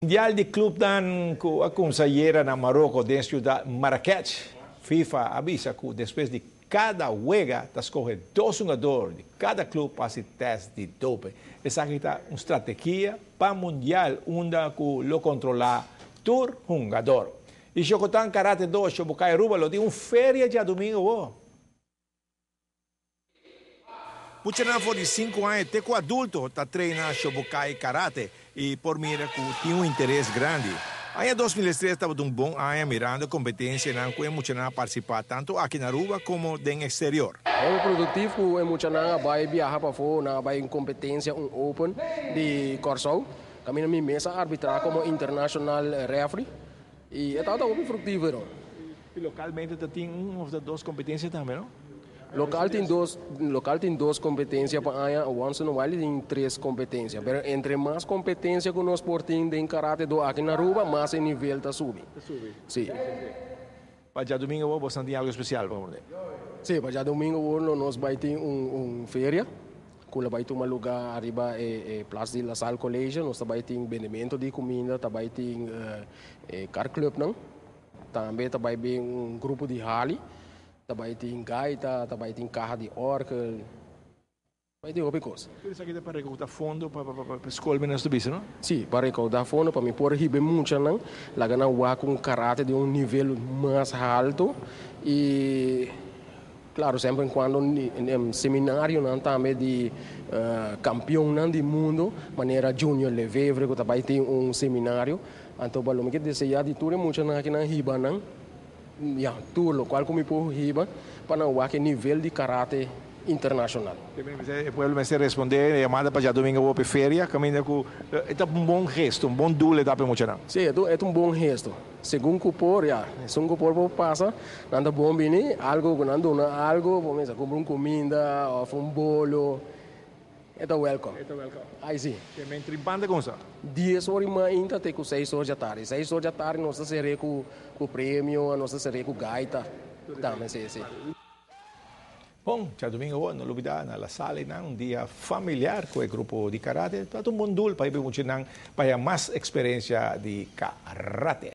Mundial di Clubnan cu a cuminsa ayera na Marocco den ciudad Marrakech, FIFA a bisa cu despues di cada wega ta scoge dos hungador di cada club pa haci test di doping. Esaki ta un strategia pa Mundial unda cu lo controla tur hungador. Y Shokotan Karate Do Shobukai Aruba lo tin un feria djadomingo awo. Muchanan for di sinku aña te ku adulto ta treina Shobukai Karate i por mira ku tin un interes grandi. Aña 2003 tabata un bon aña mirando kompetensianan ku e muchanan a partisipá tantu aki na Aruba komo den eksterior. Hopi produktief ku e muchanan a bai biaha pafó, nan a bai un kompetensia, un open di Kòrsou. Kaminda mi mes a arbitrá komo international referee i e tabata hopi fruktífero. I lokalmente ta tin un of ta dos kompetensia tambe, no? Lokal tin dos, lokal tin dos kompetensia pa aña, once in a while tin tres kompetensia. Pero entre mas kompetensia ku nos por tin den karate do aki na Aruba, mas e nivel ta subi. Ta subi. Si. Pa djadumingo awor boso nan tin algo spesial pa komprende? Si, pa djadumingo awor lo nos bai tin un un feria ku lo bai tuma luga ariba e e plas di La Salle College. Nos ta bai tin bendemento di kuminda, ta bai tin e car clubnan. Tambe ta bai bin un grupo di Hali, ta bai tin gaita, ta bai tin kaha di orgel, bai tin hopi kos. Tur esaki ta pa rekouda fondo pa pa skol mi nos ta bisa no? Si, pa rekouda fondo pa mi por hiba e muchanan, laga nan wak un karate di un nivel mas halto i klaro semper en kuando seminarionan tambe di kampionnan di mundo manera Junior Lefevre ku ta bai tin un seminario. Anto pa lo mi ke desea di tur e muchanan aki nan hiba nan, ya, tur lokual ku mi por hiba pa nan wak e nivel di karate internashonal. E pueblo mester respondé e yamada pa djadumingu awor pa e feria, kaminda ku e ta un bon gesto, un bon doel e ta pa e muchanan. Sí, e ta un bon gesto. Segun ku por, ya, esun ku por por pasa, nan ta bon bini, algu ku nan duna algu, por mester kumpra un kuminda òf un bolo. E ta welcome. E ta welcome. Ai si. Te men trimpante con sa. Dies or y mainta te cu seis or dja tardi. Seis or dja tardi nos ta cere cu cu premio, nos ta cere cu gaita tambe, si, si. Bon, djadumingo awor no lubida na La Salle nan un dia familiar cu e grupo di karate. Ta un bon doel pa hiba e muchanan pa haya mas experiencia di karate.